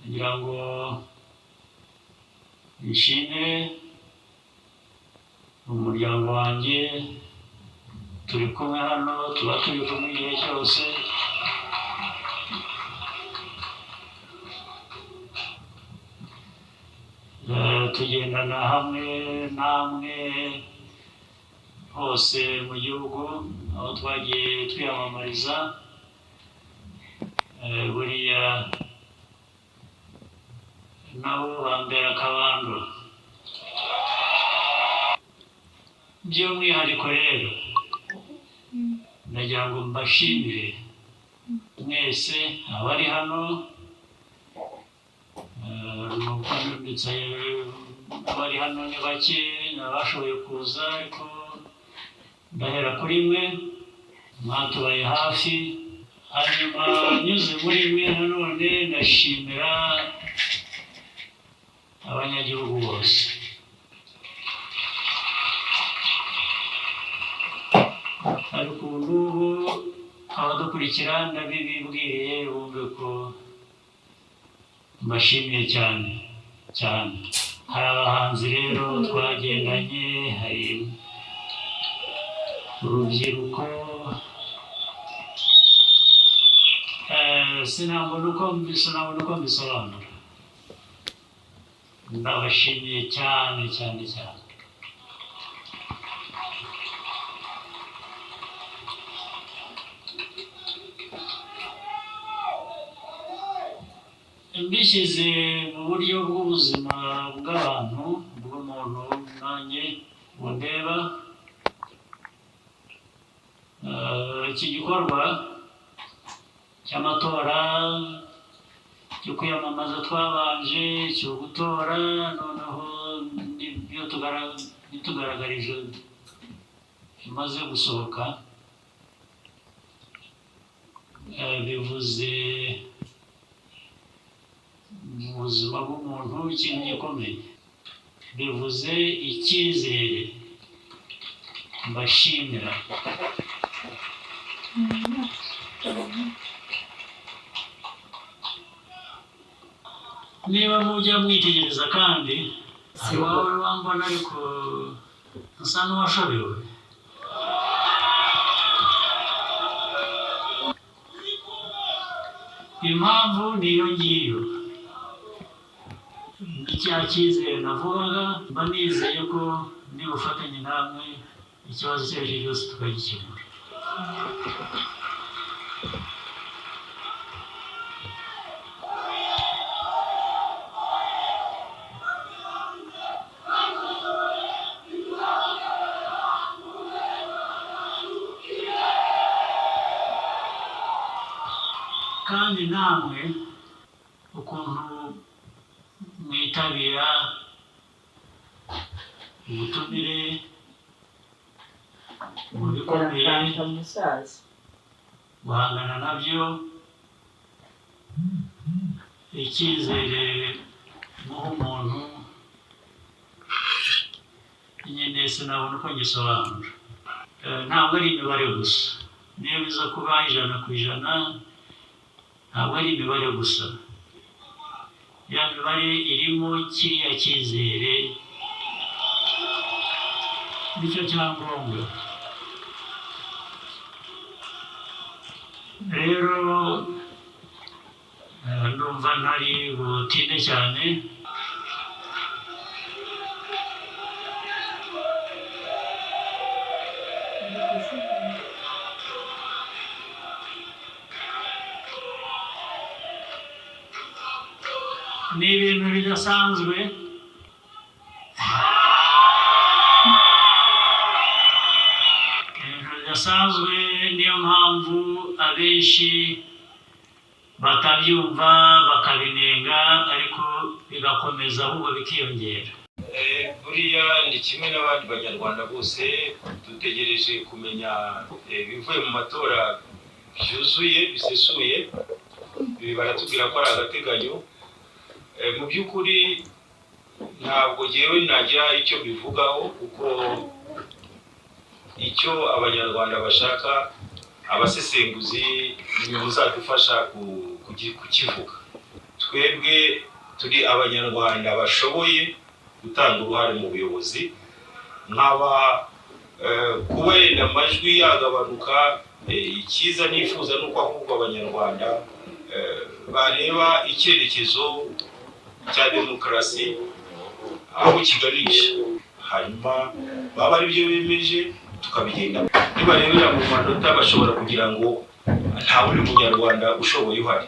Kugira ngo nshimire umuryango wanjye, turi kumwe hano, tuba turi kumwe igihe cyose. Tugendana hamwe namwe hose mu gihugu aho twagiye twiyamamariza. Buriya nabo bambera akabando. By'umwihariko rero ndagira ngo mbashimire mwese abari hano, nuko ndetse abari hano ni bake abashoboye kuza, ariko ndahera kuri mwe mwatubaye hafi. Hanyuma nyuze muri mwe nanone ndashimira abanyagihugu bose. Ariko ubu ngubu abadukurikira ndabibibwiriye bumve ko mbashimiye cyane cyane. Hari abahanzi rero twagendanye, hari urubyiruko, sinabona uko mbisobanura. Ndabashimiye cyane cyane cyane. Mbishyize mu buryo bw'ubuzima bw'abantu, bw'umuntu nanjye bundeba, iki gikorwa cy'amatora, cyo kwiyamamaza twabanje, cyo gutora, noneho n'ibyo bitugaragarije bimaze gusohoka, bivuze mu buzima bw'umuntu ikintu gikomeye, bivuze icyizere mbashimira. Niba mujya mwitegereza kandi hari wowe wambona ariko nsa n'uwashobewe. Impamvu niyo ngiyo, ni cya cyizere navugaga, mba nizeye ko ndi bufatanye namwe ikibazo icyo ari cyo cyose tukagikemura. Kandi namwe ukuntu mwitabira ubutumire mu bikomeye Fanta musaza. guhangana nabyo, icyizere muha umuntu nyine sinabona uko ngisobanura. Ntabwo ari imibare gusa, niyo biza kuba 100%, ntabwo ari imibare gusa, ya mibare irimo kiriya cyizere nicyo cyangombwa. Rero ndumva ntari butinde cyane. Ni ibintu bidasanzwe, ibintu bidasanzwe, niyo mpamvu abenshi batabyumva bakabinenga, ariko bigakomeza ahubwo bikiyongera. Buriya ni kimwe n'abandi Banyarwanda bose, dutegereje kumenya ibivuye mu matora byuzuye bisesuye. Ibi baratubwira ko ari agateganyo. Mu by'ukuri ntabwo ngewe nagira icyo bivugaho, kuko icyo Abanyarwanda bashaka, abasesenguzi ni muzadufasha kukivuga. Twebwe turi Abanyarwanda bashoboye gutanga uruhare mu buyobozi. Nkaba kuba yenda amajwi yagabanuka, icyiza nifuza ni uko ahubwo Abanyarwanda bareba icyerekezo cya demokarasi aho kiganisha, hanyuma baba ari byo bemeje tukabigenda. Nibarebera mu manota, bashobora kugira ngo nta wundi Munyarwanda ushoboye uhari.